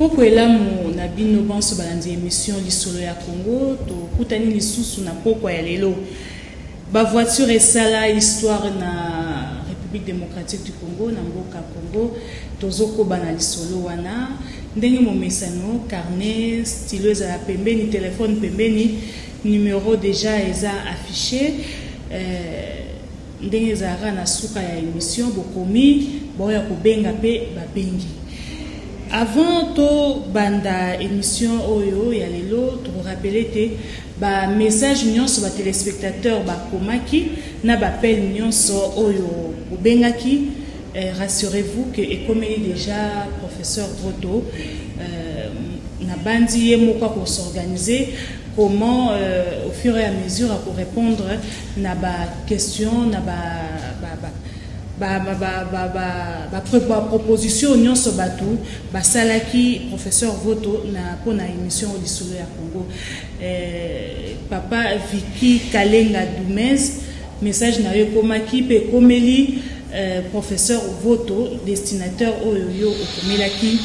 Pokwa elamu na bino banso balandi emission Lisolo ya Congo, tokutani lisusu na pokwa ya lelo. Ba voiture esala histoire na Republique democratique du Congo, na mboka Congo. Tozokoba na lisolo wana ndenge momesano, carnet, stylo ezala pembeni, telephone pembeni, numero dejà eza affiche. Ndenge ezalaka na suka ya emission bokomi baoya kobenga pe babengi. Avant to banda emission oyo ya lelo toko rappeler te ba message nionso ba telespectateurs bakomaki na ba appel nionso oyo bobengaki. Rassurez-vous que ekomeli dejà professeur Voto. Nabanzi ye moko ako s'organiser comment au fur et à mesure ako repondre na ba questions, na ba propositions nyonso batu basalaki professeur Voto na mpo na emission Lisolo ya Congo. Papa Vicky Kalenga Dumez, message na yo ekomaki mpe ekomeli professeur Voto, destinateur oyo yo okomelaki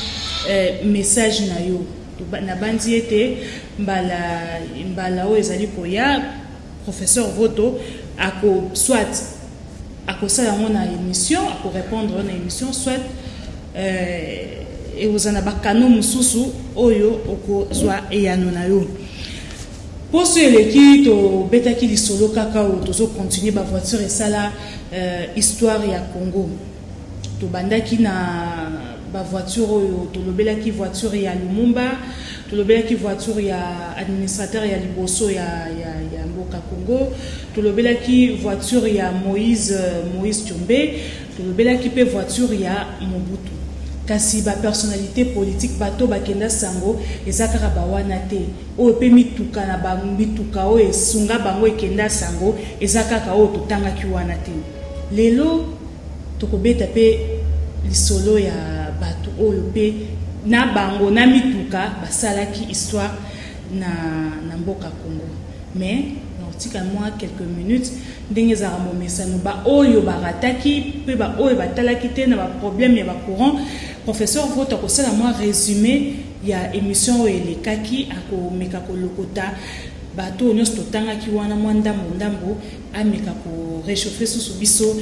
message na yo. Nabanzi ete mbala mbala oyo ezali koya professeur Voto ako soit akosala yango na émission, akorépondre na émission, soit ekozala na bakano mosusu oyo okozwa eyano na yo. Poso eleki tobetaki lisolo kaka oyo tozocontinue bavoiture esala histoire ya Congo. Tobandaki na bavoiture oyo tolobelaki voiture ya Lumumba, tolobelaki voiture ya administrateur ya liboso ya mboka Congo, tolobelaki voiture ya Moïse Tshombe, tolobelaki mpe voiture ya Mobutu. Kasi bapersonnalité politique bato bakenda sango eza kaka bawana te. Oyo mpe mituka na ba mituka oyo esunga bango ekenda sango eza kaka oyo totangaki wana te. Lelo tokobeta mpe lisolo ya bato oyo mpe na bango na mituka basalaki histoire na mboka Congo. Mais nakotika mwa quelques minutes ndenge ezalaka momesano, ba oyo barataki mpe ba oyo batalaki te na ba problème ya ba courant, professeur Voto akosala mwa résumé ya émission oyo elekaki, akomeka kolokota bato oyo nyonso totangaki wana mwa ndambo ndambo, ameka ko réchauffer susu biso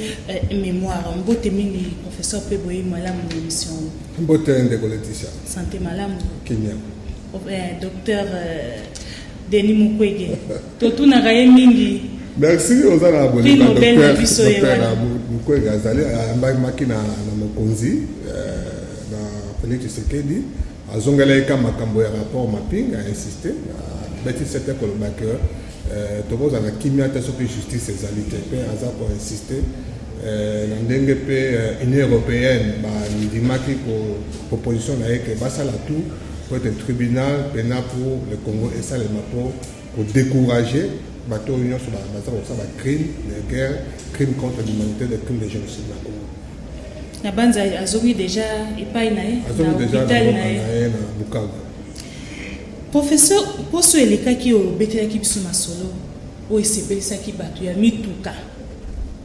mémoire. Mbote mingi professeur, mpe boyebi malamu na émission oyo. Mbote ndeko Leticia. Santé malamu? Kimia. Docteur Denis Mukwege, totunaka ye mingi. Merci, oza na Prix Nobel na biso ye wana. Mukwege azali ayambamaki na mokonzi na Félix Tshisekedi, azongelaki ka makambo ya rapport mapping, ainsiste, abeti sete koloba ke tokozala na kimia te soki justice ezali te, mpe aza koinsiste na ndenge mpe Union européenne bandimaki proposition na ye ke basala tout po ete tribunal pénal pour le Congo esalema mpo kodécourager bato oyo nyonso baza kosala bacrime de guerre, crime contre l'humanité, de crime de génocide na Congo. Na banza azongi déjà epai na ye na azongi déjà na hôpital mboka na ye. Na ye na Bukavu. Professeur, poso elekaki oyo obetelaki biso masolo oyo esepelisaki bato ya mituka,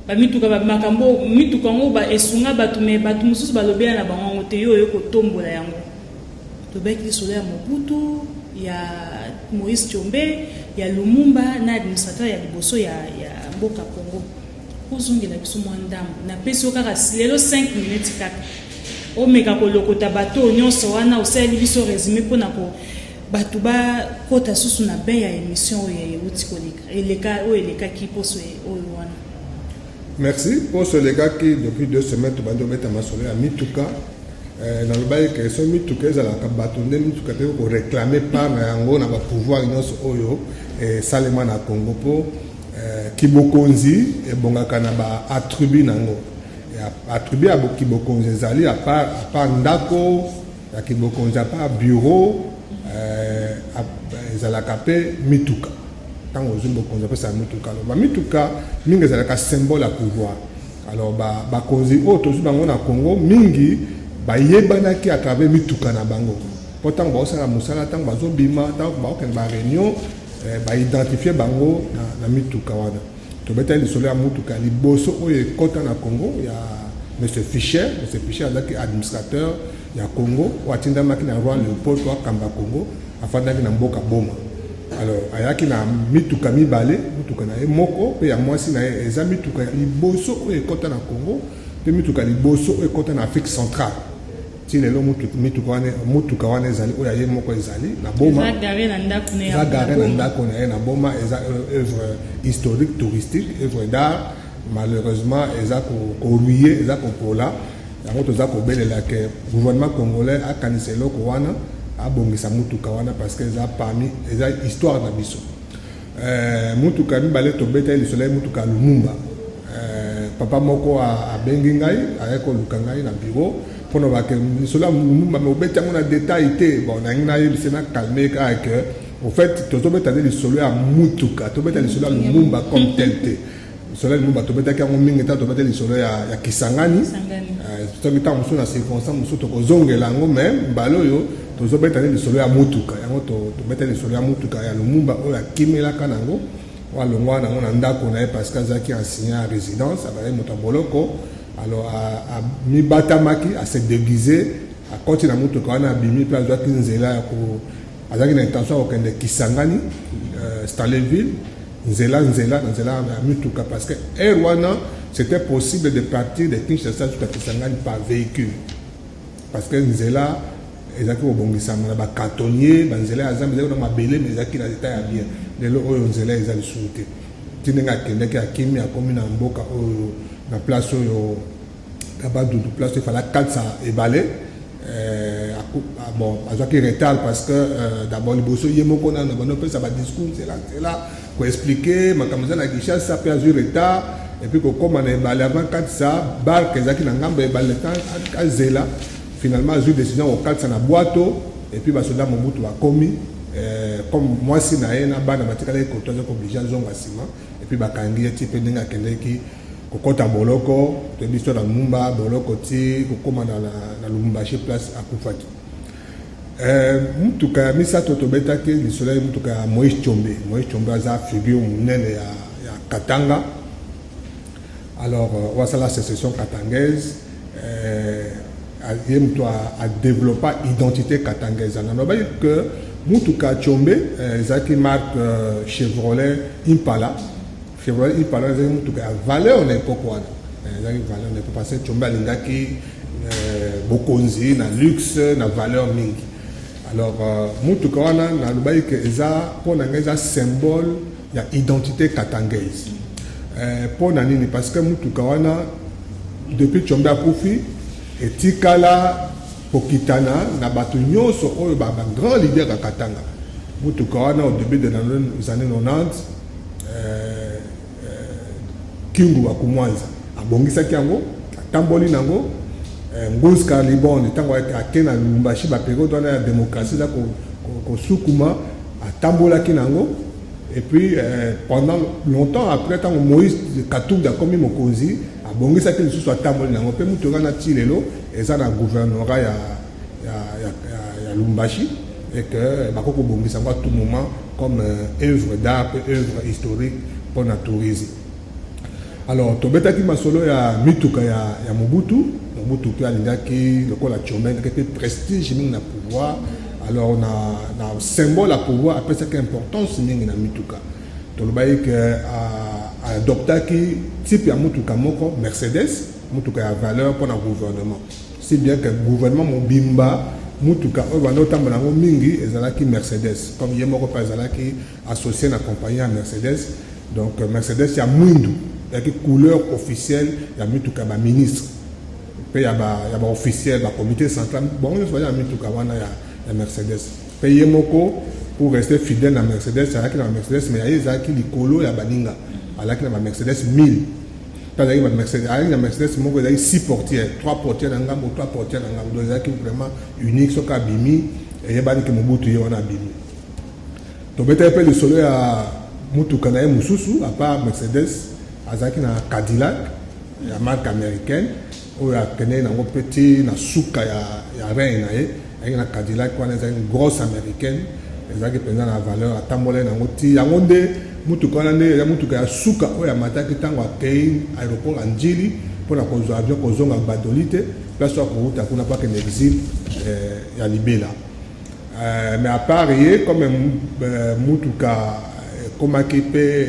bamituka, makambo mituka yango esunga bato, me bato mosusu balobela na bango yango te. Yo oyo kotombola yango, tobaki lisolo ya Mobutu, ya Moïse Tshombe, ya Lumumba na administrateur ya liboso ya mboka Congo. Ozongela biso mwa ndambo, napesi yo kaka lelo 5 minutes kaka omeka kolokota bato oyo nyonso wana osaleli biso résumé mpona ko bato bakota susu na bain ya émission oyo euti koleka, eleka oyo elekaki poso oyo wana. Merci. Poso elekaki, depuis 2 semaines tobandi obeta masolo ya mituka. Nalobaki ke so mituka ezalaka bato nde mituka mpe koréclame part na yango na bapouvoir nyonso oyo esalema na Congo, mpo kibokonzi ebongaka na baattribut nango. Attribut ya kibokonzi ezali à part ndako ya kibokonzi, à part bureau, ezalaka mpe mituka. Ntango ozwi bokonzi, apesaka mituka. Alors bamituka mingi ezalaka symbole ya pouvoir. Alors bakonzi oyo tozwi bango na Congo mingi bayebanaki à travers mituka na bango, mpo ntango baosala mosala, ntango bazobima, ntango baokende baréunion, baidentifie bango na mituka wana. Tobetali lisolo ya mutuka liboso oyo ekɔta na Congo ya monsieur Fischer. Monsieur Fischer azalaki administrateur. ya Congo oyo atindamaki na roi Léopold po akamba Congo, afandaki na mboka Boma. Alors ayaki na mituka mibale, motuka na ye moko mpe ya mwasi na ye. Eza mituka ya liboso oyo ekɔta na Congo mpe mituka ya liboso oyo ekɔta na Afrique centrale. Ti lelo mutuka wana ezali, oyo ya ye moko ezali na Boma. Eza garé na ndako na ye. Eza garé na ndako na ye na Boma. Eza œuvre historique touristique, œuvre d'art. Malheureusement eza korouiller, eza kopola. Yango toza kobelela ke gouvernement congolais akanisa eloko wana, abongisa mutuka wana, parce que eza parmi, eza histoire na biso. Mutuka mibale tobeta lisolo ya mutuka ya Lumumba. Papa moko abengi ngai, ayaki koluka ngai na bureau mpona bake lisolo ya Lumumba, mais obeti yango na détail te. Bon, nangi nayebisi, na calme kaka ke au fait tozobeta nde lisolo ya mutuka, tobeta lisolo ya Lumumba comme tel te. Lisolo ya Lumumba tobetaki yango mingi ta tobeta lisolo ya Kisangani. Soki ntango mosusu na circonstance mosusu tokozongela yango, mais mbala oyo tozobeta nde lisolo ya mutuka. Yango tobeta lisolo ya mutuka ya Lumumba oyo akimelaka nango, oyo alongwa nango na ndako na ye, parce que azalaki assignat ya résidence, azalaki moto ya boloko. Alors amibatamaki, ase déguisé, akɔti na mutuka wana, abimi mpe azwaki nzela ya ko, azalaki na intention ya kokende Kisangani, Stanleyville, nzela nzela na nzela ya mituka, parce que heure wana c'était possible de partir de Kinshasa jusqu'à Kisangani par véhicule, parce que nzela ezalaki kobongisama na bacantonnier. Banzela ya zamba ezalaki na mabele, mais ezalaki na état ya bien. Lelo oyo nzela eza lisusu te. Ti ndenge akendaki, akimi, akomi na mboka oyo, na place oyo na Bandundu, place oyo efala katisa ebale. Bon, azwaki retard parce que d'abord liboso ye moko nano bando opesa badiscours nzela nzela, koexpliquer makambo eza na Kinshasa, mpe azwi retard. Et puis kokóma na ebale, avant katisa, barque ezalaki na ngambo ya ebale, temps azela, finalement azwi décision kokatisa na bwato. Et puis basoda Mobutu bakomi, comme mwasi na ye na bana batikalaki koto, azaki obligé azonga nsima. Et puis bakangi ye ti mpe ndenge akendeki kokɔta boloko. Toyebi so na Lumumba, boloko ti kokóma na Lubumbashi, place akufaki. Mutuka ya misato tobetaki lisolo ya mutuka ya Moïse Tshombe. Moïse Tshombe aza figure monene ya Katanga. Alors oyo asala sécession katangaise, ye moto adéveloppa identité katangaise. Nalobaki ke mutuka ya Tshombe ezalaki marque Chevrolet Impala. Chevrolet Impala ezalaki mutuka ya valeur na époque wana, ezalaki valeur na époque, parce que Tshombe alingaki bokonzi na luxe, na valeur mingi. Alors mutuka wana, nalobaki ke eza, mpo na ngai, eza symbole ya identité katangaise. Mpo na nini? Parce que mutuka wana, depuis Tshombe akufi, etikala kokitana na bato nyonso oyo bagrand leader ya Katanga. Mutuka wana, au début de les années 90, Kyungu wa Kumwanza abongisaki yango, atamboli nango. Nguz Karl-i-Bond, ntango ake na Lubumbashi, bapériode wana ya démocratie eza kosukuma, atambolaki nango. Et puis pendant longtemps après, ntango Moïse Katumbi akomi mokonzi, abongisaki lisusu, atamboli nango. Mpe mutuka wana ti lelo eza na gouvernorat ya Lubumbashi, et que bakoki kobongisa yango à tout moment comme œuvre d'art mpe œuvre historique mpona tourisme. Alors tobetaki masolo ya mituka ya Mobutu. Mobutu mpe alingaki, lokola Tshombe, alingaki mpe prestige mingi na pouvoir. Alors na symbole ya pouvoir, apesaki importance mingi na mituka. Tolobaki ke aadoptaki type ya mutuka moko, Mercedes, mutuka ya valeur mpona gouvernement, si bien que gouvernement mobimba, mutuka oyo banda otambola yango mingi ezalaki Mercedes. Comme ye moko mpe azalaki associé na compagnie ya Mercedes, donc Mercedes ya mwindu ezalaki couleur officielle ya mituka ya baministre mpe ya baofficiel, bacomité central, bango nyonso baza na mituka wana ya Mercedes. Mpe ye moko, pour rester fidèle na Mercedes, azalaki na bamercedes, mais aye ezalaki likolo ya baninga. Azalaki na bamercedes 1000, mpe azalaki na Mercedes moko ezalaki 6 portières, 3 portières na ngambo, 3 portières na ngambo. Donc ezalaki vraiment unique. Soki abimi, eyebani ke Mobutu ye wana abimi. Tobetaki mpe lisolo ya mutuka na ye mosusu. À part Mercedes, azalaki na Cadillac ya marque américaine oyo akendeki nango mpe ti na suka ya règne na ye. Ayaki na Cadillac wana, ezalaki grosse américaine, ezalaki mpenza na valeur. Atambolaki nango ti yango nde Motuka wana nde eza motuka ya suka oyo amataki ntango akei aéroport ya Ndjili mpona kozwa avion kozonga Gbadolite, place oyo akowuta kuna mpo akende exil ya libela. Mais à part ye, comme mutuka ekomaki mpe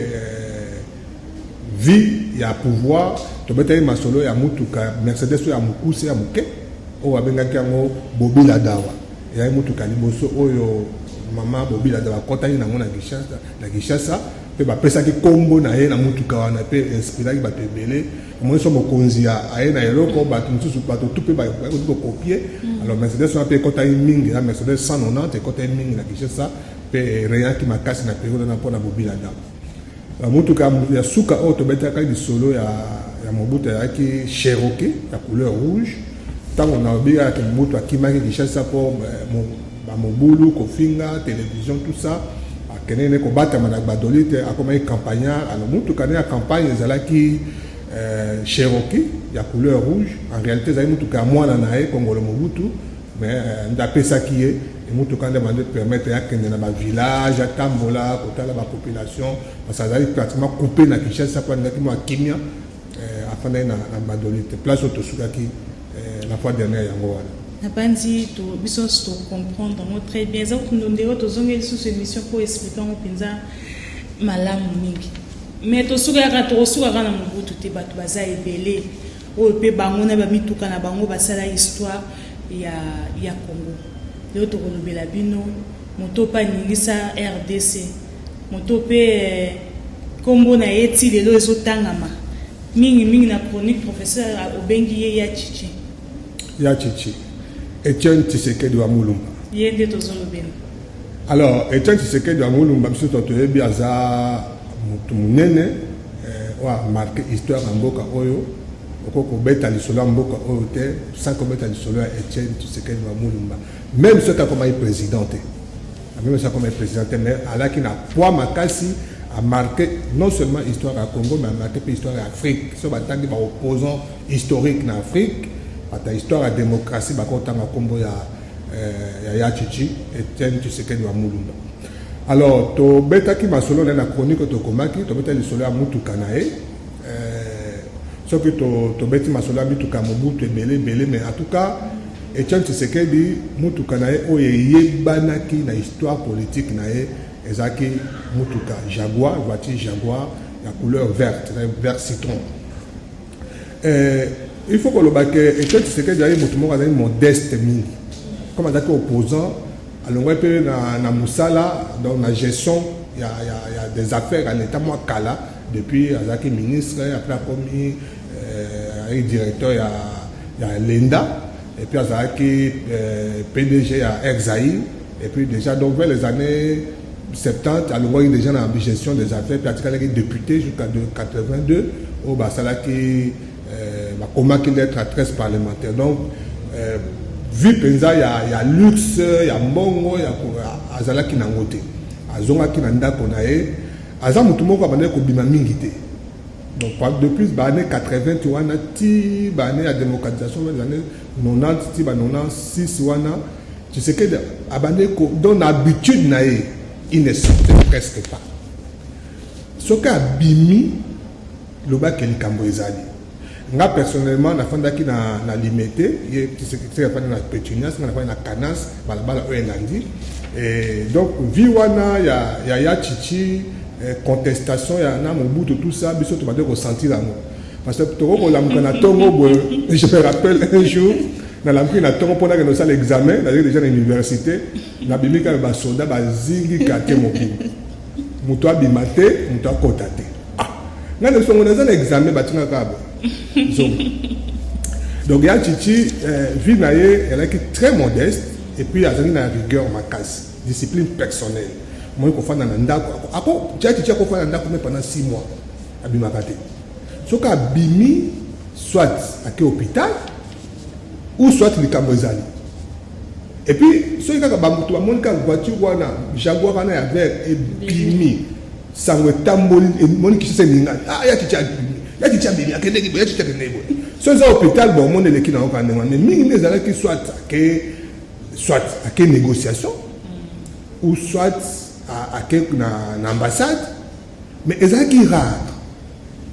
vie ya pouvoir, tobetaki masolo ya mutuka Mercedes oyo ya mokuse, ya moke, oyo babengaki yango Bobila Dawa. Eyaki mutuka liboso oyo mama Bobila Dawa akɔtaki nango na Kinshasa, mpe bapesaki nkombo na ye na mutuka wana, mpe inspiraki bato ebele. Omoni, so mokonzi aye na eloko, bato mosusu, bato tu mpe bakoki kocopier. Alors Mercedes wana mpe ekɔtaki mingi na Mercedes 190, ekɔtaki mingi na Kinshasa mpe ereyaki makasi na periode wana mpona Bobila Dawa. Motuka ya suka oyo tobetaka lisolo ya Mobutu ezalaki Cherokee ya couleur rouge. Ntango nalobi kaka Mobutu akimaki Kinshasa mpo bamobulu, kofinga, télévision, tout ça, akendeki ne kobatama na Gbadolite, akomaki campagnard. Alors motuka ne ya campagne ezalaki Cherokee ya couleur rouge. En réalité ezalaki motuka ya mwana na ye, Kongolo Mobutu, mais nde apesaki ye motuka nde bande permettre akende na bavillage, atambola kotala bapopulation, parce que azalaki pratiquement coupé na Kinshasa mpo alingaki mwa kimia. Afandaki na Gbadolite, place oyo tosukaki la fois dernière, yango wana. Nabandi to biso nyonso tocomprendre yango très bien. Eza kokundo ndeko, tozongeli lisusu émission mpo expliquer yango mpenza malamu mingi. Mais tosukaka, tokosukaka na Mobutu te. Bato baza ebele oyo mpe bango na bamituka na bango basala histoire ya Congo. Lelo tokolobela bino moto mpe aningisa RDC, moto mpe nkombo na ye ti lelo ezotangama mingimingi na chronique. Professeur, obengi ye ya Chichi. Ya Chichi, Etienne Tshisekedi wa Mulumba. Ye nde tozolobela. Alors Etienne Tshisekedi wa Mulumba, biso to toyebi, aza motu monene oyo amarquer histoire ya mboka oyo. Okoki kobeta lisolo ya mboka oyo te sans kobeta lisolo ya Etienne Tshisekedi wa Mulumba. Même soki akomaki président te, même soki akomaki président te, mais alaki na poids makasi, amarqué non seulement histoire ya Congo, mais amarqué mpe histoire ya Afrique. So batangi baopposant historique na Afrique, ata histoire ya démocratie, bakotanga nkombo ya Chichi, Etienne Tshisekedi wa Mulumba. Alors tobetaki masolo na ye na chronique oyo tokomaki. Tobetaki lisolo ya mutuka na ye. Soki tobeti masolo ya mituka ya Mobutu ebele ebele, mais en tout cas Etienne Tshisekedi, mutuka na ye oyo eyebanaki na histoire politique na ye ezalaki mutuka Jaguar, voiture Jaguar ya couleur verte, vert citron. Il faut koloba ke Etienne Tshisekedi azali motu moko azali modeste mingi. Comme azalaki opposant, alongwaki mpe na mosala, donc na gestion ya des affaires ya l'État mwa kala. Depuis azalaki ministre, après akomi azalaki directeur ya Lenda, et puis azalaki PDG ya Air Zaïre. Et puis déjà, donc vers les années 70, alongwaki déjà na gestion des affaires, puis atikalaki député jusqu'à 82 oyo basalaki bakomaki lettre à 13 parlementaire. Donc vie mpenza ya luxe, ya mbongo ya, azalaki nango te. Azongaki na ndako na ye. Aza motu moko abandaki kobima mingi te. Donc depuis baannée 80 wana ti baannée ya démocratisation, les années 90 ti ba 96 wana, Tshisekedi abandaki, donc na habitude na ye, il ne sortait presque pas. Soki abimi, lobaki likambo ezali. Nga personnellement nafandaki na Limete, ye Tshisekedi afandi na Pétunias, nga nafandi na Canas, balabala oyo elandi. Et donc vie wana ya Chichi, contestation ya na Mobutu, tout ça, biso tobandi kosentir yango, parce que tokoki kolamuka na ntongo boye. Je me rappelle un jour, nalamuki na ntongo mpo nakende kosala examen, nazalaki déjà na université. Nabimi kaka, basoda bazingi quartier mobimba, moto abima te, moto akɔta te. Ah, ngai na biso ngo naza na examen, batinga kaka boye zongo. Donc ya Chichi, vie na ye elaki très modeste, et puis azalaki na rigueur makasi, discipline personnelle. Moi kofanda na ndako ako, ya Chichi akofanda na ndako mais pendant 6 mois abimaka te. Soki abimi, soit ake hôpital ou soit likambo ezali. Et puis soki kaka bamoto bamoni kaka voiture wana, Jaguar wana ya vert ebimi, sango etamboli, emoni Kinshasa eningani: "Ah, ya Chichi abimi, ya Chichi abimi, akendeki boye, ya Chichi akendeki boye." So eza hôpital, bon, omoni eleki nango kaka ndenge wana. Mais mingi nde ezalaki soit ake négociation ou soit ake na ambassade. Mais ezalaki rare,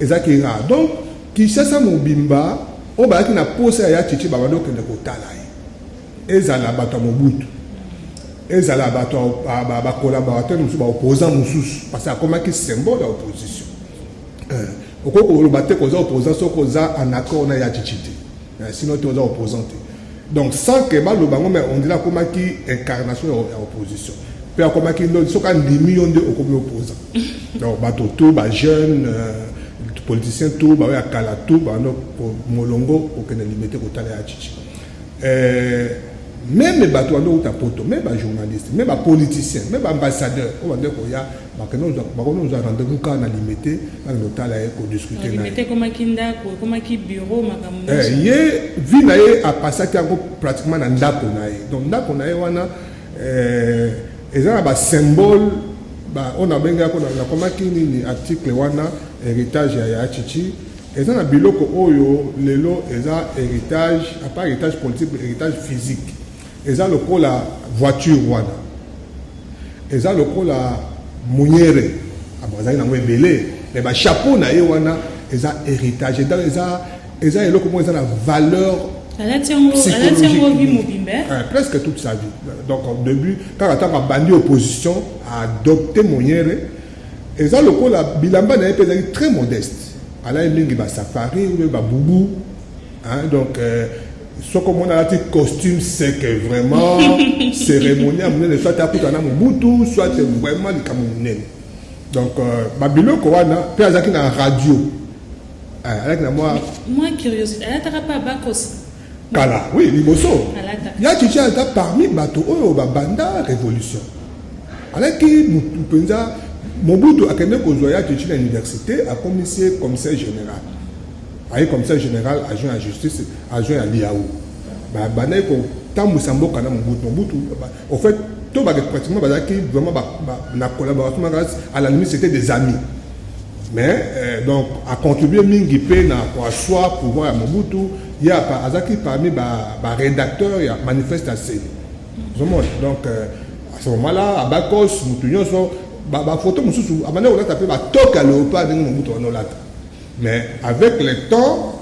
ezalaki rare. Donc Kinshasa mobimba oyo bazalaki na posa ya Tshitshi, babandi okende kotala ye, ezala bato ya Mobutu, ezala bato bacollaborateur mosusu, baopposant mosusu, parce que akomaki symbole ya opposition. Okoki koloba te koza opposant soki oza en accord na ya Tshitshi te, sinon te oza opposant te. Donc sans que baloba yango, mais on dirait akomaki incarnation ya opposition. Mpe akomaki ndo soki andimi yo nde okomi opposant. Donc bato to bajeune politicien to baoyo ya kala to bando molongo kokende Limete kotala ya Tshitshi. Même bato bando kouta poto, même bajournaliste, même bapoliticien, même baambassadeur oyo bande koya, bakoki kozwa rendez-vous kaka na Limete, bakende kotala ye, kodiscute na ye. Ekomaki ndako, ekomaki bureau, makambo. Ye vie na ye apasaki yango pratiquement na ndako na ye. Donc ndako na ye wana eza na basymbole oyo nabengaki, nakomaki nini, article wana, héritage ya Tshitshi. Eza na biloko oyo lelo eza héritage, à part héritage politique, héritage physique. Eza lokola voiture wana, eza lokola monyere azalaki nango ebele, mais bachapeau na ye wana eza héritage. Eza eloko moko eza na valeur psychologique presque toute sa vie. Donc au début, kaka ntango abandi opposition, aadopte monyere. Eza lokola bilamba na ye mpe ezalaki très modeste, alai mingi basafari ou babubu, hein. Donc soki omoni alati costume, c'est que vraiment cérémonie ya monene, soit akutana na Mobutu, soit vraiment likambo monene. Donc babiloko wana mpe azalaki na radio, azalaki na mwa Mwa curiosité, alataka mpe abakosi? Kala, oui, liboso. Ya Tshitshi aza parmi bato oyo babanda révolution. Alaki mutu mpenza. Mobutu akende kozwa ya Tshitshi na université, akomisi ye commissaire général. Aye commissaire général adjoint ya justice, adjoint ya Lihau. Babandaki kotambwisa mboka na Mobutu. Mobutu, au fait, to bake pratiquement bazalaki vraiment na collaboration makasi. À la limite, c'était des amis. Mais donc acontribue mingi mpe na koasseoir pouvoir ya Mobutu. Ye azalaki parmi barédacteur ya manifeste ya Nsele, ozomona. Donc à ce moment là abakos motu nyonso, bafoto mosusu abandi kolata mpe batoke ya léopard ndenge Mobutu wana olata. Mais avec le temps,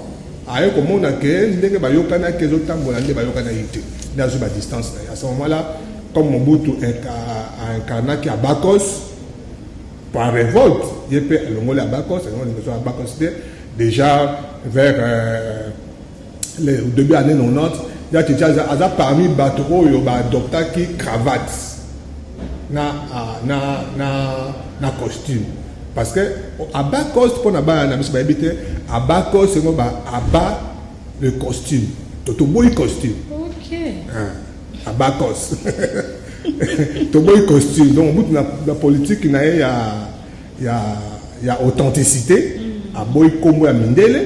aye komona ke ndenge bayokanaki ezotambola nde bayokanaki te, nde azwi badistance na ye. À ce moment là, comme Mobutu aincarnaki abakos par révolte, ye mpe alongoli abakos, alongoli liboso abakos te. Déjà vers le début année 90, ya Tshitshi aza parmi bato oyo baadoptaki cravate na costume, parce que abakos, mpo na bana na biso bayebi te, abakos yango ba aba le costume, to toboyi costume. Abakos, toboyi costume. Donc Mobutu na politique na ye ya authenticité, aboyi nkombo ya mindele,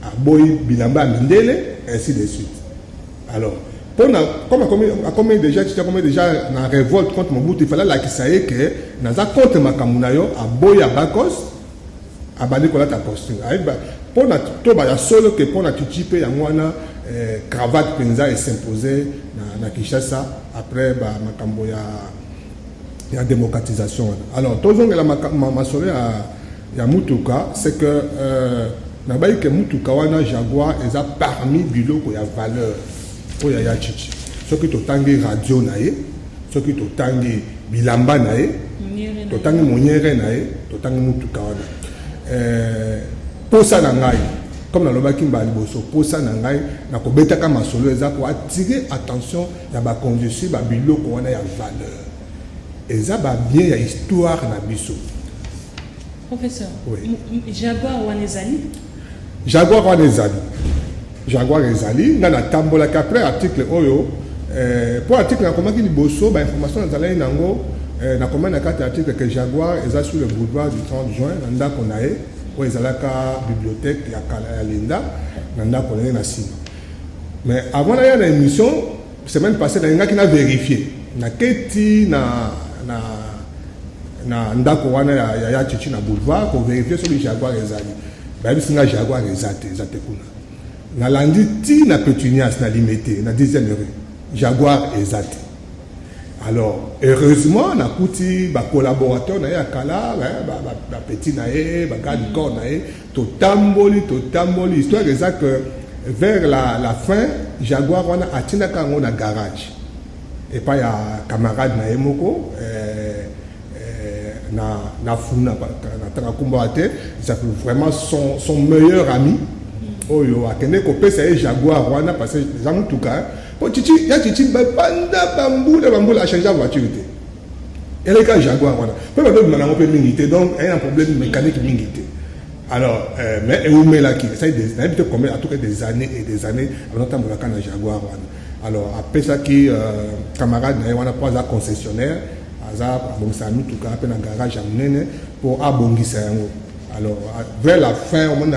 aboyi bilamba ya mindele, ainsi de suite. Alors mpona comme akomi déjà, Tshitshi akomi déjà na révolte contre Mobutu, il fallait alakisa ye ke naza contre makambo na yo. Aboyi abakos, abandi kolata costume. Ayeba mpona to baya solo ke mpona Tshitshi mpe yango wana cravate mpenza esimpose na Kinshasa après bamakambo ya démocratisation wana. Alors tozongela masolo ya mutuka. C'est que nabayi ke mutuka wana Jaguar eza parmi biloko ya valeur oyo ya Tshitshi. Soki totangi radio na ye, soki totangi bilamba na ye, totangi monyere na ye, totangi mutuka wana, posa na ngai, comme nalobaki mbala liboso, posa na ngai na kobetaka masolo eza koattirer attention ya bakonzi. Babiloko wana ya valeur eza babien ya histoire na biso. Professeur, oui. Jaguar wana ezali? Jaguar wana ezali, Jaguar ezali. Ngai natambolaki après article oyo, mpo article nakomaki liboso, bainformation nazalaki nango, nakomaki na kati ya article ke Jaguar eza sur le boulevard du 30 juin, na ndako na ye oyo ezalaka bibliothèque ya kala ya Lenda, na ndako na ye na nsima. Mais avant naya na émission semaine passée, nalingaki na vérifier, naketi na ndako wana ya Tshitshi na boulevard kovérifier soki Jaguar ezali. Bayebisi nga Jaguar eza te, eza te kuna. Nalandi ti na Pétunias, na Limete, na 10e rue, Jaguar eza te. Alors heureusement nakuti ba collaborateurs na ye ya kala, ba petit na ye, ba garde du corps na ye. Totamboli, totamboli, histoire eza que vers la fin, Jaguar wana atindaka yango na garage epai ya camarade na ye moko na Funa, natanga nkombo te, vraiment son meilleur ami, oyo akende kopesa ye Jaguar wana, parce que eza motuka po Chichi ya Chichi. Banda bambula bambula, achange voiture te, eleka Jaguar wana mpe bazobima nango mpe mingi te, donc aya na problème mécanique mingi te. Alors mais eumelaki, nayebi te combien, en tout cas des années et des années azotambolaka na Jaguar wana. Alors apesaki camarade na ye wana, mpo aza concessionnaire, aza abongisaka mituka mpe na garage ya monene, mpo abongisa yango. Alors vers la fin, omoni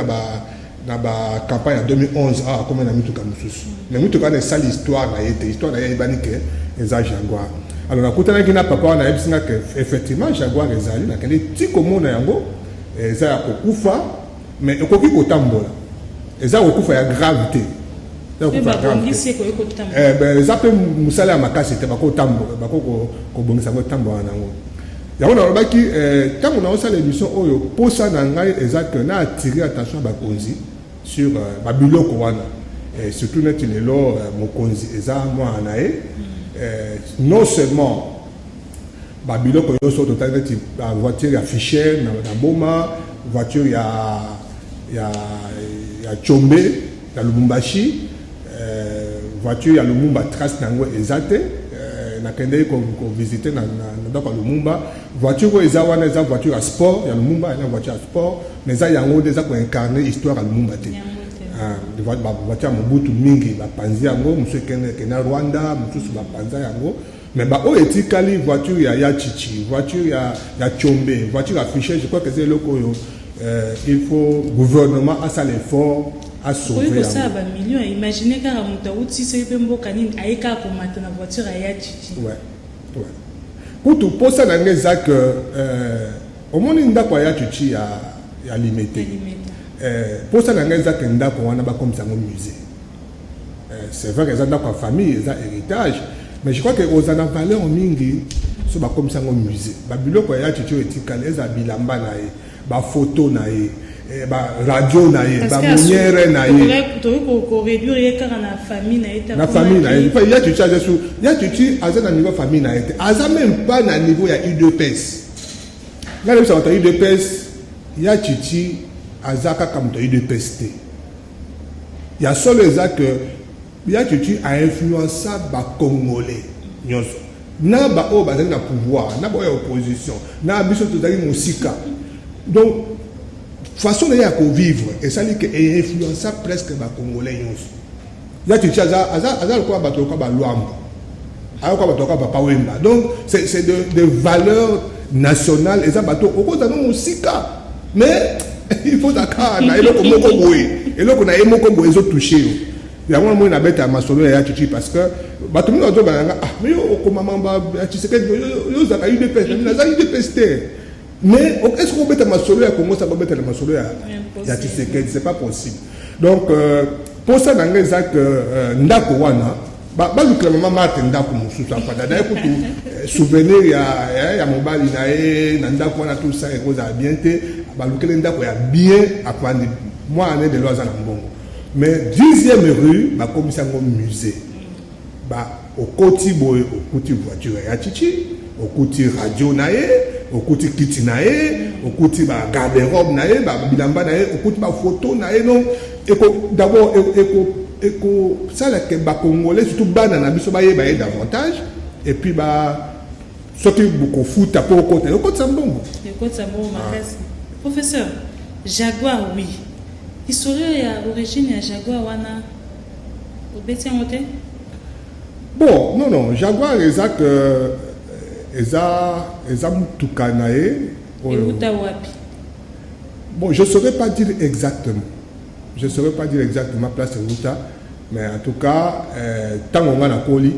na bacampagne ya 2011 awa, akomi na mituka mosusu, mais mituka wana esali histoire na ye te. Histoire na ye eyebani ke eza Jaguar. Alors nakutanaki na papa wana, ayebisi nga ke effectivement Jaguar ezali. Nakende ti komona yango, eza ya kokufa, mais ekoki kotambola, eza kokufa ya grave te. Eza mpe mosala ya makasi te, bakotambola, bako kobongisa yango, etambola nango. Yango nalobaki ntango naosala émission oyo, posa na ngai eza ke na attirer attention ya bakonzi sur babiloko wana, surtout neti lelo mokonzi eza mwana na ye. Non seulement babiloko nyonso totali, neti bavoiture ya Fischer na Boma, voiture ya Tshombe na Lubumbashi, voiture ya Lumumba, trace na yango eza te. Nakendeki kovisite na ndako ya Lumumba, voiture oyo eza wana eza voiture ya sport ya Lumumba, eza voiture ya sport, mais eza yango nde eza koincarne histoire ya Lumumba te. Voiture ya Mobutu mingi bapanzi yango, mosusu ekende Rwanda, mosusu bapanza yango, mais baoyo etikali, voiture ya Chichi, voiture ya Tshombe, voiture ya Fischer, je crois que eza eloko oyo il faut gouvernement asala effort asauve. Kosala bamillion. Imagine kaka moto awuti soki mpe mboka nini, aye kaka komata na voiture aya Chichi. Ouais. Kutu mposa na ngai eza ke omoni ndako ya Chichi ya Limete, mposa na ngai eza ke ndako wana bakomisa yango musée. C'est vrai que eza ndako ya famille, eza héritage, mais je crois que oza na valeur mingi so bakomisa yango musée. Babiloko ya Chichi oyo etikali, eza bilamba na ye, bafoto na ye, baradio na ye, bamontre na ye. Tokoki koréduire ye kaka na famille na ye. Na famille na ye. Ya Chichi aza su, ya Chichi aza na niveau famille na ye te, aza même pas na niveau ya UDPS. Ngai nayebisa bato ya UDPS, ya Chichi aza kaka moto ya UDPS te. Ya solo eza ke ya Chichi ainfluença bacongolais nyonso, na baoyo bazali na pouvoir, na baoyo ya opposition, na biso tozali mosika. Donc façon na ye ya kovivre esali ke einfluença presque bacongolais nyonso. Ya Chichi aza lokola bato lokola balwambo, aza lokola bato lokola Papa Wemba. Donc c'est de valeur nationale. Eza bato okozala no mosika, mais il faut kaka na eloko moko boye, eloko na ye moko boye ezotouche yo. Yango namoni nabeta ya masolo ya Chichi, parce que bato mingi bazobana nga: "Ah, mais yo okoma mamba ya Tshisekedi, yo ozalaka UDPS." Naza UDPS te, mais est ce que obeta masolo ya Congo saka obetela masolo ya Tshisekedi? C'est pas possible. Donc mposa na ngai eza ke ndako wana balukela mama Marthe ndako mosusu afanda na ye. Kutu souvenir ya mobali na ye na ndako wana, tout ça ekozala bien te. Balukeli ndako ya bien, afandi. Mwana ne lelo aza na mbongo, mais 10e rue bakomisi yango musée. Ba okoti boye, okuti voiture ya Chichi, okuti radio na ye, okuti kiti na ye, okuti bagarde-robe na ye, bilamba na ye, okuti bafoto na ye. Non, eko d'abord ekosalaka bacongolais, surtout bana na biso, bayeba ye davantage. Et puis ba soki bokofuta mpo okota, ekotisa mbongo. Ekotisa mbongo makasi. Professeur, Jaguar, oui, historie ya origine ya Jaguar wana obeti yango te? Bon, non, Jaguar eza ke eza mutuka na ye. Oyo euta wapi? Bon, je saurais pas dire exactement, je saurais pas dire exactement place euta, mais en tout cas ntango nga nakoli,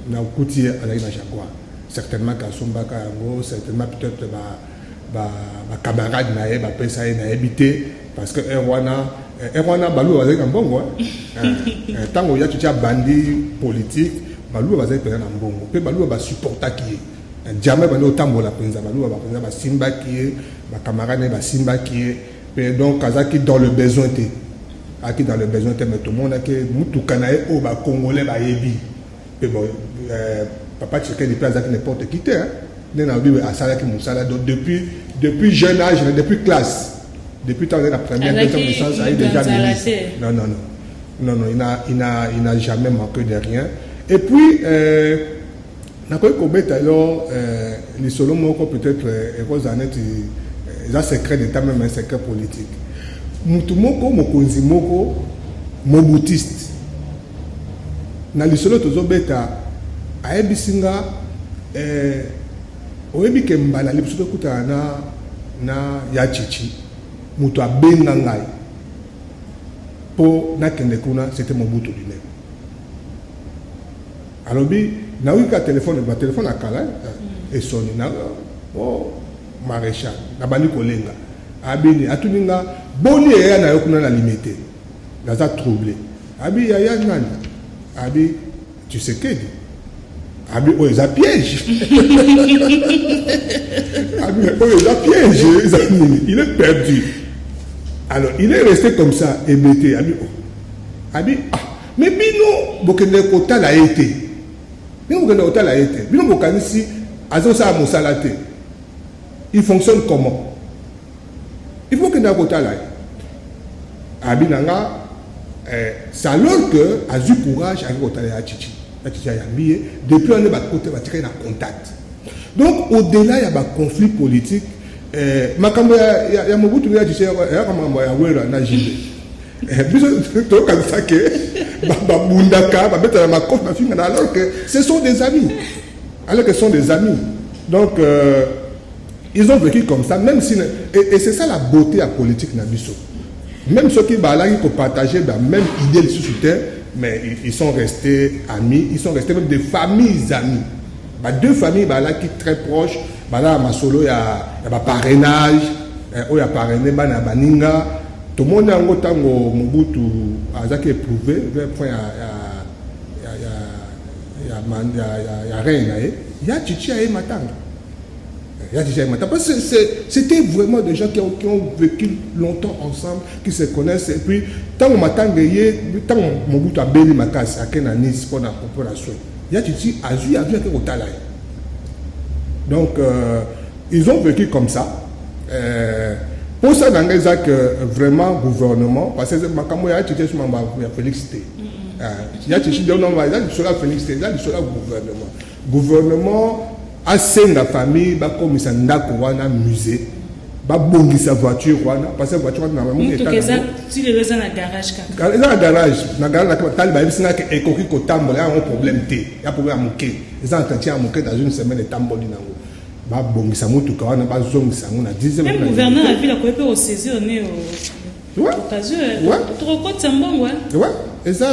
nakuti ye azalaki na Jaguar. Certainement kasombaka yango, certainement peut-être bacamarade na ye bapesa ye, nayebi te, parce que heure wana baluba bazalaki na mbongo. Ntango ya Chichi abandi politique, Baluba bazali mpenza na mbongo mpe Baluba basupportaki ye. Jamais bandi otambola mpenza, Baluba mpenza basimbaki ye, bacamarade na ye basimbaki ye mpe donc azalaki dans le besoin te, azalaki dans le besoin te. Mais tomonaki mutuka na ye oyo bacongolais bayebi mpe bon, papa Tshisekedi mpe azalaki n'importe qui te, nde nalobi asalaki mosala. Donc depuis jeune âge, depuis classe, depuis ntango azali na première, deuxième licence, ayi déjà ministre. Non, non, non, non, non, il n'a jamais manqué de rien. Et puis nakoki kobeta yo lisolo moko, peut-être ekozala neti eza secret d'état, même un secret politique. Mutu moko, mokonzi moko mobutiste, na lisolo tozobeta, ayebisi nga oyebi ke mbala liboso tokutana na ya Chichi, moto abenga ngai mpo nakende kuna, c'était Mobutu lui-même. Alobi nayoki ka telefone, batelefone ya kala esoni na o maréchal, nabandi kolenga. Abini atuni nga: "Boni yaya na yo kuna na Limete?" Naza troublé. Abi: "Yaya nani?" Abi: "Tshisekedi." Abi: "Oyo eza piège." Abi: "Oyo eza piège, eza nini?" Il est perdu. Alors il est resté comme ça, hébété. Abi: "Oh." Abi: "Ah, mais bino bokende kotala ye te, bino bokende kotala ye te, bino bokanisi azosala mosala te. Il fonctionne comment? Il faut kende kotala ye." Abi na nga c'est alors que azwi courage, aki kotala ya Chichi. Ya Chichi ayambi ye. Depuis wana bakote batikali na contact. Donc au-delà ya baconflit politique, makambo ya Mobutu ya Chichi eyaka makambo ya Wera na JB. Biso toyokanisa ke babundaka, babetana makofi, bafingana, alors que ce sont des amis, alors que ce sont des amis. Donc ils ont vécu comme ça, même si et c'est ça la beauté ya politique na biso, même ceux qui balaki kopartager ba même idée lisusu te, mais ils sont restés amis, ils sont restés même des familles amies. Ba deux familles balaki très proches, balala masolo ya baparrainage, oyo aparraine bana ya baninga. Tomoni yango ntango Mobutu azalaki éprouvé vers point ya règne na ye, ya Chichi aye matanga, ya Chichi aye matanga, parce que c'était vraiment des gens qui ont vécu longtemps ensemble, qui se connaissent. Et puis ntango matanga ye, ntango Mobutu abeli makasi, ake na Nice mpona soin, ya Chichi azwi avion, ake kotala ye. Donc ils ont vécu comme ça. Mposa na ngai eza que vraiment gouvernement, parce que makambo ya Chichi esuma ya Félix te, ya Chichi eza lisolo ya Félix te, eza lisolo ya gouvernement. Gouvernement asenga famille bakomisa ndako wana musée, babongisa voiture wana, parce que voiture wana eza na garage kaka. Eza na garage, na garage. Tali bayebisi nga ke ekoki kotambola, yango problème te, ya problème ya moke, eza entretien ya moke, dans une semaine etamboli nango. Babongisa motuka wana, bazongisa yango na 10. Même gouverneur ya ville akoki mpe kosaisir ne occasion, tokokotisa mbongo. Ouais, eza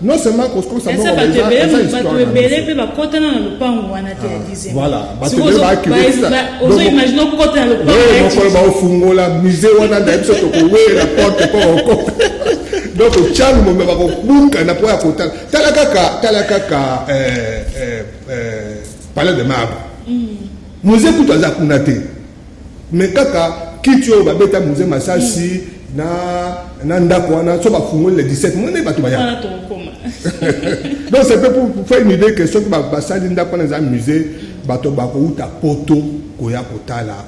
non seulement kokosa. Eza bato ebele mpe bakotana na lopango wana te ya dixième. Voilà, bato ebele. Ozoimagine okota na lopango? Mokolo baofungola musée wana na biso, tokowela porte mpo okota. Donc tiango mome bakobukana mpo ya kotala. Tala kaka, tala kaka palais de marbre, musée kutu aza kuna te, mais kaka kiti oyo babeta musée masasi na ndako wana, so bafungoli le 17, mone bato baya. Donc c'est peu pour faire une idée que soki basali ndako wana eza musée, bato bakouta poto koya kotala.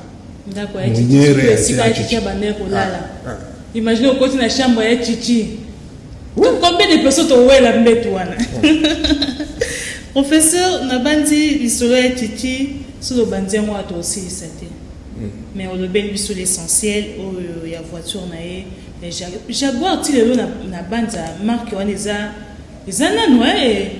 Ndako ya esika ya Chichi abandaki kolala. Imagine okoti na chambre ya Chichi, combien de personnes towela mbeto wana? Professeur, nabandi lisolo ya Chichi, soki obandi yango ata osilisa te, mais olobeli biso l'essentiel oyo ya voiture na ye Jaguar. Ti lelo na banza marque wana eza nanu?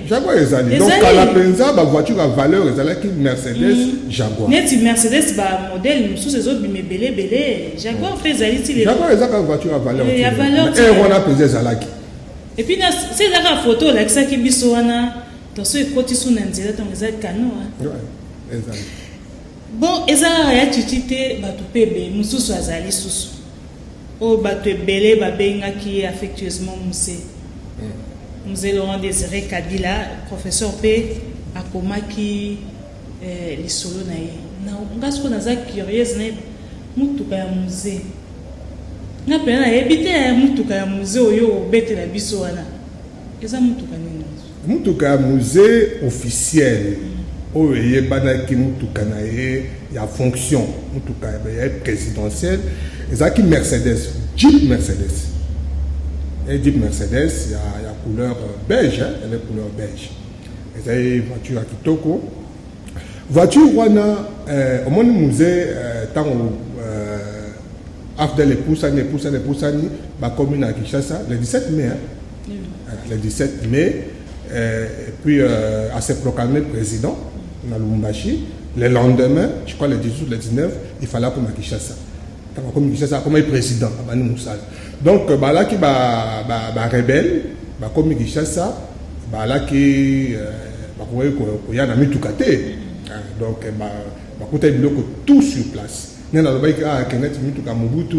Jaguar ezali. Donc kala mpenza bavoiture ya valeur ezalaki Mercedes, Jaguar. Neti Mercedes, bamodèle mosusu ezobima ebele ebele, Jaguar mpe ezali ti lelo. Jaguar ezaka voiture ya valeur. Ya valeur. Ere wana mpenza ezalaki. Et puis se ezaka photo olakisaki biso wana, toso ekoti su na nzela ntango eza kano. Ezali. Bon, eza kaka ya Chichi te, bato mpe ebele mosusu azali susu oyo bato ebele babengaki ye affectueusement Muse. Mzee Laurent Désiré Kabila, professeur mpe akomaki lisolo na ye. Nga sikoyo naza curieuse na mutuka ya Mzee. Nga mpenza nayebi te mutuka ya Mzee oyo obetela biso wana eza mutuka nini? Mutuka ya Mzee officiel oyo eyebanaki, mutuka na ye ya fonction, mutuka ya présidentielle, ezalaki Mercedes, Jeep Mercedes, Jeep Mercedes ya couleur beige, hein, elle est couleur beige. Ezali voiture ya kitoko. Voiture wana, omoni Mzee, ntango AFDL epusani, epusani, epusani, bakomi na Kinshasa le 17 mai, hein? Le 17 mai, et puis à se proclamer président na Lubumbashi. Le lendemain, je crois le 18 ou le 19, il fallait akoma Kinshasa. Ntango akomi Kinshasa, akomaki président, abandi mosala. Donc balaki barebelles bakomi Kinshasa, balaki bakoki koya na mituka te. Donc bakutaki biloko tout sur place. Nde nalobaki akendaki mituka Mobutu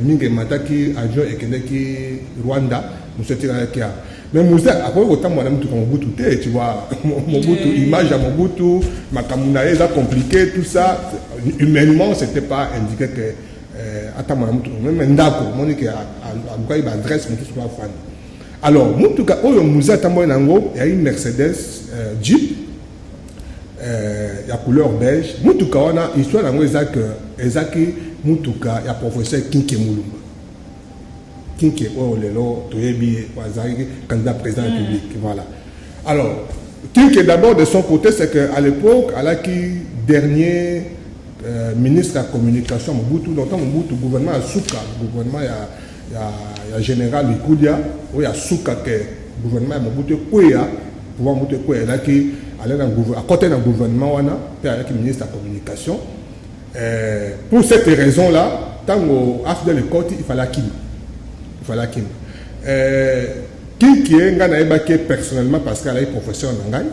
mingi emataki avion, ekendaki Rwanda, mosu etikalaki awa. Mais Mzee akoki kotambola na mituka Mobutu te, tu vois. Mobutu, image ya Mobutu, makambo na ye eza compliqué, tout ça. Humainement, c'était pas indiqué que atambola na mutuka. Même ndako, omoni ke alukaki baadresse mosusu po afanda. Alors mutuka oyo Mzee atambola na yango eyaki Mercedes Jeep ya couleur beige. Mutuka wana, histoire yango eza ke ezaki mutuka ya professeur Kinke Mulumba. Kinke oyo lelo toyebi ye, azalaki candidat président de la République, voilà. Alors Kinke, d'abord, de son côté, c'est que à l'époque alaki dernier ministre ya communication Mobutu. Donc ntango Mobutu, gouvernement ya suka, gouvernement ya général Likulia oyo ya suka, ke gouvernement ya Mobutu ekweya, pouvoir Mobutu ekweya, ezalaki akɔta na gouvernement wana mpe azalaki ministre ya communication. Pour cette raison là, ntango AFDL ekɔti, il fallait akima, il fallait akima. Kinke, ngai nayebaki personnellement parce que alaki professeur na ngai.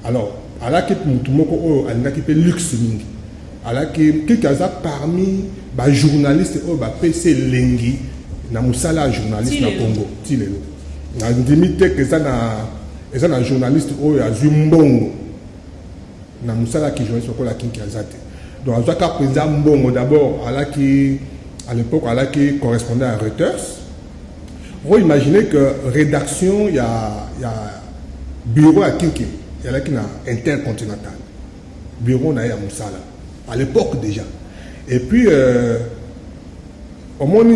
Alors alaki mutu moko oyo alingaki mpe luxe mingi. Alaki, Kinke aza parmi bajournaliste oyo bapesi elengi na mosala ya journaliste na Congo ti lelo. Nandimi te ke eza na journaliste oyo azwi mbongo na mosala ya kijournaliste lokola Kinke, aza te. Donc azwaka mpenza mbongo. D'abord alaki, à l'époque alaki correspondant à Reuters. Faut imaginer que rédaction ya bureau ya Kinke ezalaki na Intercontinental, bureau na ye ya mosala à l'époque déjà. Et puis omoni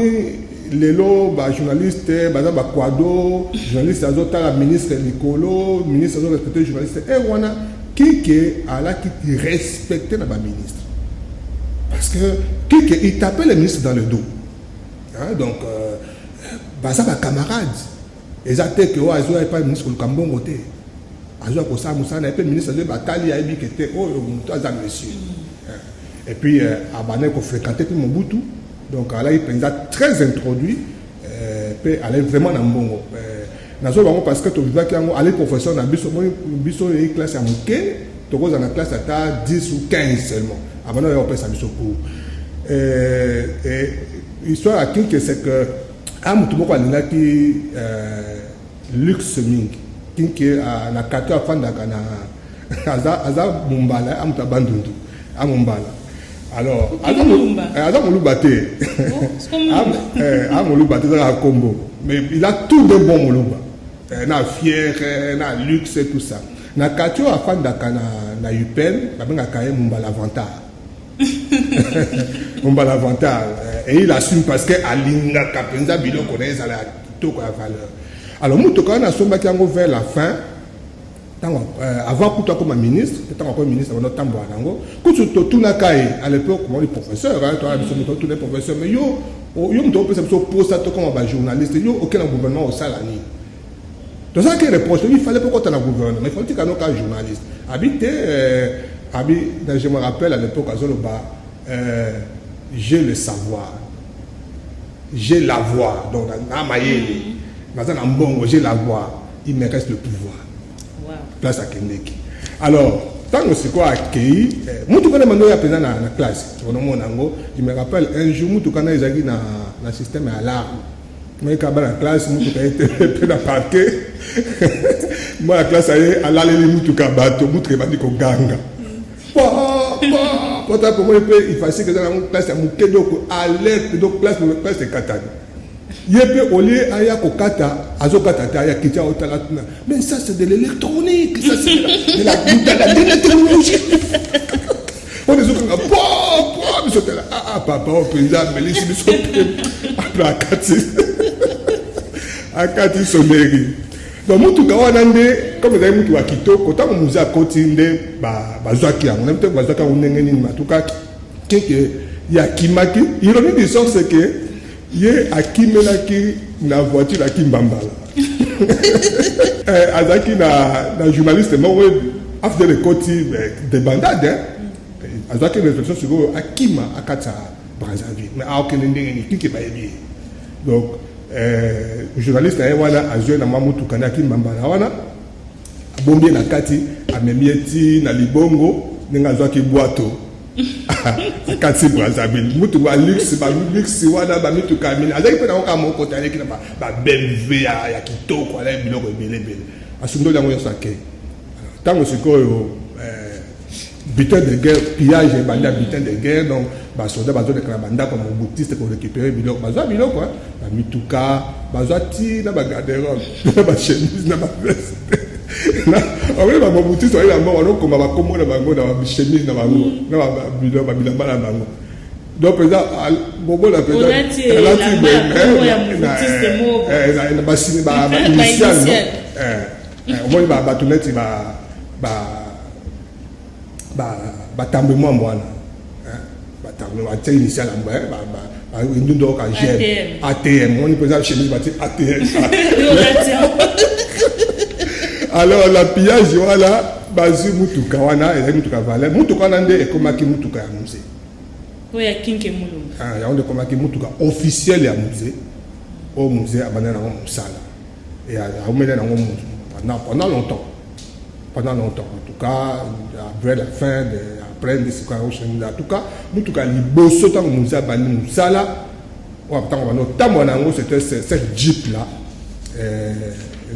lelo bajournaliste baza baquado, journaliste azotala ministre likolo, ministre azorespecte journaliste. E wana Kinke alaki respecté na baministre parce que Kinke, il tapait le ministre dans le dos, hein? Donc baza bacamarade. Eza te ke oyo azoya epai ministre koluka mbongo te, azwa kosala mosala na ye mpe ministre azoyeba, atali, ayebi ke te, oyo moto aza monsieur. Et puis abandaki kofréquente mpe Mobutu. Donc alaki mpenza très introduit mpe alaki vraiment na mbongo. Nazo bango parce que tovivaki yango. Ali professeur na biso, moi biso eyi classe ya moke, tokozala na classe ata 10 ou 15 seulement, abanda oya kopesa biso cours. Histoire ya Kinke, c'est que a motu moko alingaki luxe mingi. Kinke, na quartier afandaka na aza Mombala, a moto abandundu, a Mombala. Alors aza Moluba te, a Moluba te, ezaka kombo, mais il a tout de bon Moluba, na fier, na luxe, tout ça. Na quartier oyo afandaka na UPN, babengaka ye Mombala Avantar, Mombala Avantar. Et il assume parce que alingaka mpenza biloko na ye ezala ya kitoko, ya valeur. Alors motuka wana asombaki yango vers la fin, ntango avant kutu akoma ministre. Ntango akoma ministre, abanda otambola nango. Kutu totunaka ye à l'époque, moni professeur toala biso, moto otuna professeur: mais yo moto opesa biso posa tokoma bajournaliste, yo oke na gouvernement osala nini? Tozalaki reproche, il fallait mpo kota na gouvernement, il fallait tika noka journaliste. Abi te, abi, je me rappelle à l'époque azoloba: j'ai le savoir, j'ai l'avoir, donc na mayele, naza na mbongo, j'ai l'avoir, il me reste le pouvoir. Wow. Place akendeki. Alors ntango sikoyo akei, mutuka na bando oyo mpenza na classe, onomona yango. Je me rappelle un jour, mutuka na ezalaki na système ya alarme. Moyeka bana classe, mutuka ye te mpe na parquet. Mwana classe aye alaleli mutuka, bato mutuka ebandi koganga pota pomoni mpe ifasike eza nango classe ya moke, donc alerte, donc classe ekatani. Ye mpe olie aya kokata, azokata te, aya kiti, aotala tuna: "Mais ça, c'est de l'électronique, ça, c'est de la technologie." Oyo ezokanga po po biso tala: "Ah, papa oyo mpenza amelisi biso mpe." Après akati sonnerie. Donc mutuka wana nde, comme ezali mutuka kitoko, ntango Mzee akoti nde bazwaki yango. Nayebi te bazwaki yango ndenge nini. Matuka keke ye akimaki. Ironie du sort, c'est que ye akimelaki na voiture akimbambala. Azalaki na journaliste moko, AFDL ekoti, débandade, azwaki résolution sikoyo akima, akatisa Brazzaville. Mais aokende ndenge nini? Kike bayebi ye. Donc journaliste na ye wana azwi na mwa mutuka nde akimbambala wana, abombi ye na kati, amemi ye ti na libongo. Ndenge azwaki bwato, akati Brazzaville. Mutu baluxe, baluxe wana, bamituka mingi azalaki mpe nango kaka moko te. Aleki na ba BMW ya kitoko, alaki biloko ebele ebele, asundoli yango nyonso, ake. Ntango sikoyo butin de guerre, pillage ebandi ya butin de guerre, donc basoda bazoleka na bandako ya mobutiste korécupérer biloko. Bazwa biloko, bamituka, bazwa ti na bagarde-robe, na bachemise, na baveste. Omoni, bamobutiste bayi na mbongo, banokoma bakombo na bango na bachemise na bango, na babilamba na bango. Donc mpenza bobola mpenza bainitial. Omoni bato neti batambe mwambo wana, batambe batia initial yango, ndundu oka gm ATM. Omoni mpenza chemise batie ATM. Alors la pillage wana, bazwi mutuka wana, ezali mutuka valeur. Mutuka wana nde ekomaki mutuka ya Mzee. Oyo ya Kinke Mulumba? Yango nde ekomaki mutuka officiel ya Mzee, oyo Mzee abanda nango mosala, aumeli nango pendant longtemps, pendant longtemps en tout cas, après la fin de, après nde sikoyo en tout cas mutuka liboso ntango Mzee abandi mosala, oyo ntango bandi otambola na yango, c'était cette jeep là.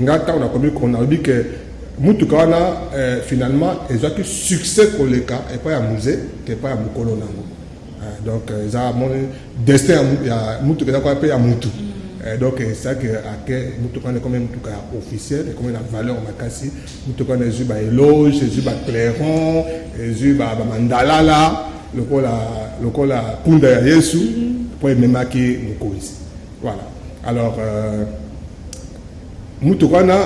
Nga ntango nakomi kona, nayebi ke mutuka wana finalement ezwaki succès koleka epai ya Mzee ke epai ya mokolo nango. Donc eza moni destin ya mutuka, eza kwa mpe ya mutu. Donc esaki ake mutuka wana ekomi mutuka ya officiel, ekomi na valeur makasi. Mutuka wana ezwi baéloge, ezwi baclairon, ezwi bamandalala lokola punda ya Yesu mpo ememaki mokonzi. Voilà. Alors mutuka wana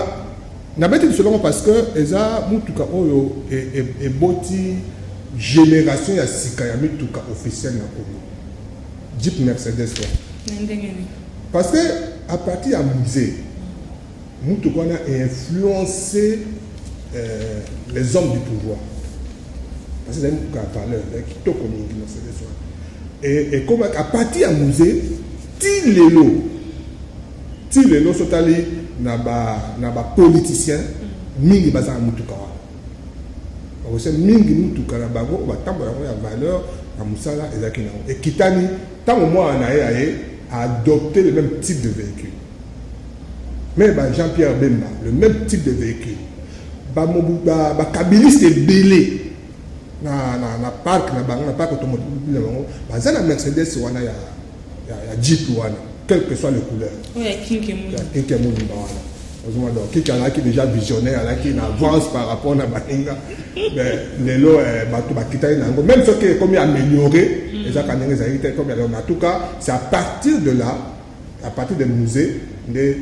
nabeti lisolo parce que eza mutuka oyo eboti génération ya sika ya mituka officiel na Congo, jeep Mercedes wana. Ndenge nini? Parce que à partir ya Mzee, mutuka wana influencé les hommes du pouvoir, parce que ezali mutuka ya valeur, ya kitoko mingi, Mercedes wana. Ekomaki à partir ya Mzee ti lelo, ti lelo. So otali na bapoliticien mingi baza na mutuka wana, bakose mingi mutuka na bango oyo batambola yango ya valeur na mosala ezalaki nango. Ekitani ntango mwana na ye aye adopter le même type de véhicule, mais ba Jean-Pierre Bemba, le même type de véhicule, bakabiliste ebele na parc na bango, na parc automobile na bango, baza na Mercedes wana ya jeep wana, quelle que soit les couleurs. Oyo ya Kinke Mulumba? Ya Kinke Mulumba wana. Ozomona, donc Kiki azalaki déjà visionnaire, azalaki na avance par rapport na baninga. Mais lelo bato bakitani na yango, même soki ekomi amélioré, ezaka ndenge ezalaki te comme. En tout cas, c'est à partir de là, à partir de Mzee nde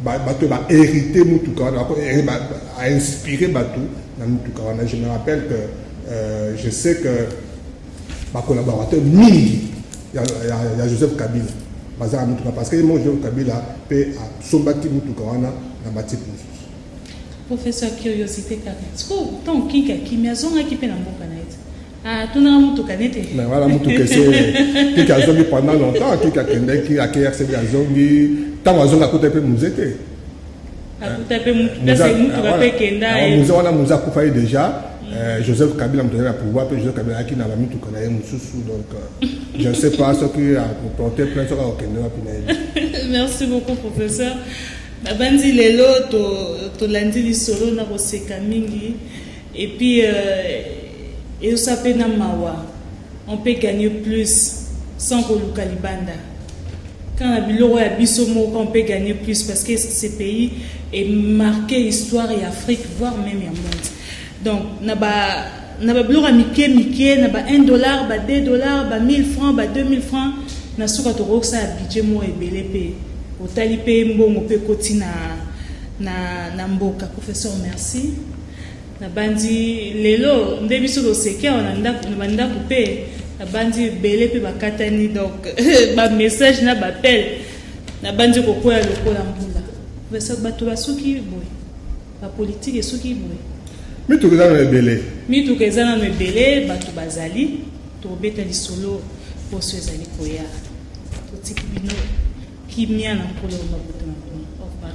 bato bahérité mutuka wana, ainspiré bato na mutuka wana. Je me rappelle que je sais que bacollaborateur mingi ya Joseph Kabila baza na mutuka, parce que ye moko Joseph Kabila mpe asombaki mutuka wana na batype mosusu. Professeur, curiosité kaka: siko ntango Kinke akimi, azongaki mpe na mboka na ye te, atunaka mutuka nete? Mais voilà, mutuka ese Kiki azongi pendant longtemps. Kiki akendeki, ake RCD, azongi. Ntango azongi, akuta mpe Mzee te. Akuta mpe mutuka mpe kenda. Mzee wana, Mzee akufa ye déjà. Joseph Kabila moto azali na pouvoir, mpe Joseph Kabila ayaki na bamituka na ye mosusu. Donc je ne sais pas soki akoporte plainte, soki akokende wapi na ye. Merci beaucoup, professeur. Nabandi lelo tolandi lisolo na koseka mingi et puis ezosa mpe na mawa. On peut gagner plus sans koluka libanda. Quand na biloko ya biso moko, on peut gagner plus, parce que ce pays est marqué histoire ya Afrique, voire même ya monde. Donc na babiloko ya mike mike, na ba 1 dollar, ba 2 dollars, ba 1000 francs, ba 2000 francs, na suka tokokosala budget moko ebele, mpe otali mpe mbongo mpe ekoti na mboka. Professeur, merci. Nabandi lelo nde biso toseki awa na ndako, na bandako mpe nabandi ebele mpe bakatani. Donc bamessage na baappel nabandi kokwea lokola mbula. Professeur, bato basuki boye, bapolitike esuki boye. Mituka eza nano ebele. Mituka eza nano ebele, bato bazali. Tobeta lisolo poso ezali koya. Totiki bino kimia na Nkolo. Mabota na bino. Au revoir.